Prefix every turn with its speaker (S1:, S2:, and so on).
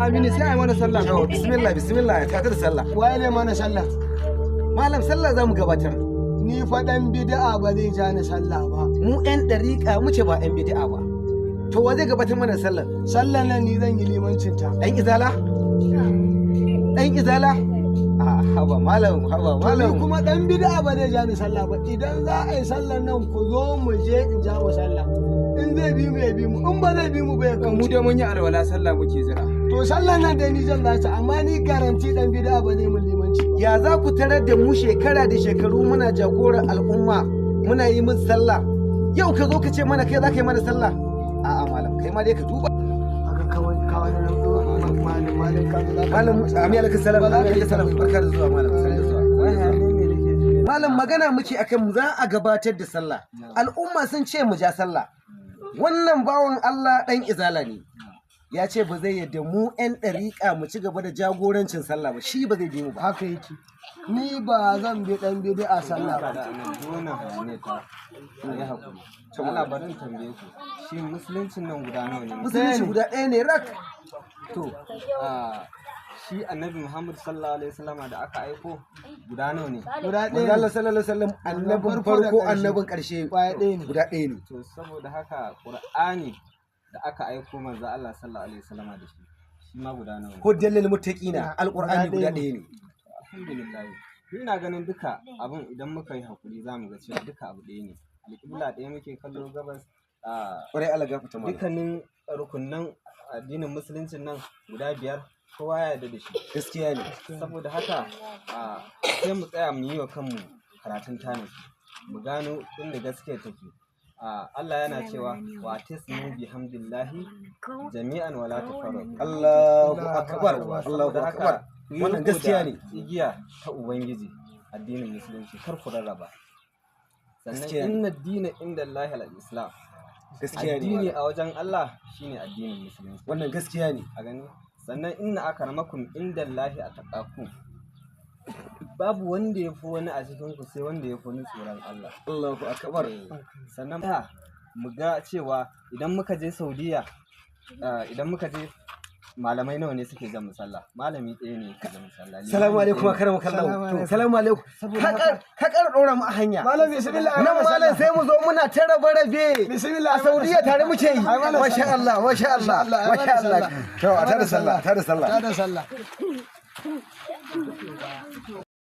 S1: Aminu, sai a yi mana sallah.
S2: To, bismillah, bismillah, ta da sallah.
S3: Waye ne mana sallah?
S2: Malam, sallah za mu gabatar.
S3: Ni fa dan bid'a ba zai ja ni sallah ba.
S2: Mu 'yan ɗariƙa muce, ba 'yan bid'a ba. To, wa zai gabatar mana sallah?
S3: Sallah nan ni zan yi limancin ta.
S2: Ɗan izala? Ɗan izala? A haba malam, haba
S3: To, ni
S2: malam.
S3: kuma dan bid'a ba zai ja ni sallah ba. Idan za a yi sallah nan, ku zo mu je in ja mu sallah. In zai bi mu, ya bi mu, in ba zai bi mu ba, ya
S1: Mu
S3: kauce.
S1: dai mun yi alwala, sallah muke jira.
S3: To, sallah nan dai ni zan za, amma ni garanti dan bid'a ba zai mun limanci ba.
S2: Ya za ku tarar da mu shekara da shekaru muna jagoran al'umma, muna yi musu sallah, yau ka zo ka ce mana kai za ka yi mana sallah? A'a malam, kai ma dai ka duba.
S3: Haka kawai kawai malam, malam, ka zo za ka
S2: Malam, amin alaikum salam.
S3: Ba za ka
S2: alaikum
S3: yi
S2: salam, barka da zuwa malam, barka da zuwa.
S4: Wai hayaniyar me nake ji?
S2: Malam, magana muke akan za a gabatar da sallah. Al'umma sun ce mu ja sallah. Wannan bawan Allah dan izala ne, ya ce ba zai yadda mu 'yan ɗariƙa mu ci gaba da jagorancin sallah ba, shi ba zai bi mu ba.
S3: Haka yake, ni ba zan bi dan bid'a sallah ba.
S4: Da nan duk wannan hayaniyar ta yi hakuri. Allah, bari in tambaye ku. Shi musuluncin nan guda nawa ne?
S2: Musulunci guda ɗaya ne rak.
S4: To, shi Annabi Muhammad sallallahu alaihi wasallama da aka aiko guda nawa ne?
S3: Guda
S2: Manzo
S3: ɗaya
S2: Allah
S3: ne.
S2: sallallahu alaihi wasallam, annabin
S3: farko da
S2: farko,
S3: ƙarshe.
S2: annabin ƙarshe.
S3: Kwaya ɗaya ne.
S2: Guda ɗaya ne.
S4: To, saboda haka Qur'ani da aka aiko manzo Allah sallallahu alaihi wasallama da shi, shi ma guda nawa ne?
S2: Hudan lil muttaqina, alqur'ani guda ɗaya ne.
S4: Alhamdulillah. Ni ina ganin duka abun, idan muka yi hakuri, za mu ga cewa duka abu ɗaya ne. Alƙibla ɗaya muke kallo, gabas.
S2: Ƙwarai, Allah gafarta malam.
S4: Dukkanin rukunnan addinin musuluncin nan guda biyar, kowa ya yarda da shi.
S2: Gaskiya ne.
S4: Saboda haka sai mu tsaya mu yi wa kanmu karatun tanisi, mu gano inda gaskiya take. Allah yana cewa: "Wa tasimu bi hamdillahi jami'an wala tafarraqu."
S2: Allahu akbar, Allahu
S4: Saboda haka,
S2: akbar.
S4: ku yi
S2: Wannan
S4: riko
S2: gaskiya
S4: da
S2: ne.
S4: igiya ta ubangiji, addinin musulunci, kar ku rarraba. Sannan
S2: Gaskiya ne.
S4: inna dina inda Allahi al-islam.
S2: Gaskiya ne.
S4: Addini
S2: Malam.
S4: a wajen Allah shine addinin musulunci.
S2: Wannan gaskiya ne.
S4: A gani, sannan inna akramakum indallahi atqakum. Babu wanda ya fi wani a cikin ku sai wanda ya fi wani tsoron Allah.
S2: Allahu akbar.
S4: Sannan mu ga cewa idan muka je Saudiya, idan muka je, malamai nawa ne suke jan musalla? Malami ɗaya ne yake jan musalla.
S2: Salamu alaikum, akaramu kallahu. Salamu alaikum. Ka ƙara ɗora mu a hanya.
S3: Malam, bismillah.
S2: Nan malam, sai mu zo muna ta rabe rabe.
S3: Bismillah.
S2: A Saudiya tare muke yi.
S3: Ai mana
S2: Masha
S3: sallah.
S2: Allah, masha Allah,
S3: Allah, ai
S2: masha
S3: mana
S2: Allah.
S3: sallah.
S2: To, a tada sallah, a tada sallah.
S3: Ta da sallah.